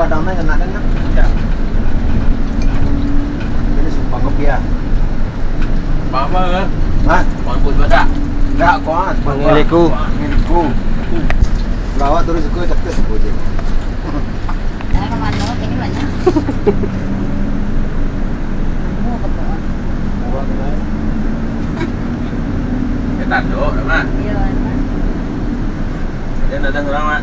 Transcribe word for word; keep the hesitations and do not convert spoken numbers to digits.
Padang mah enak kan, Nak? Ya. Ini sumpah kopi ya. Apa, eh? Hah? Bangkut badak. Enggak, kau ah, sumpah Mangiliku. Mangiliku. Lawak terus gue, tapi sebut je. Dah ke mana? Ini mana? Kamu ke bawah? Kita duduk, Mak. Iya, Mak. Dia datang orang, Mak.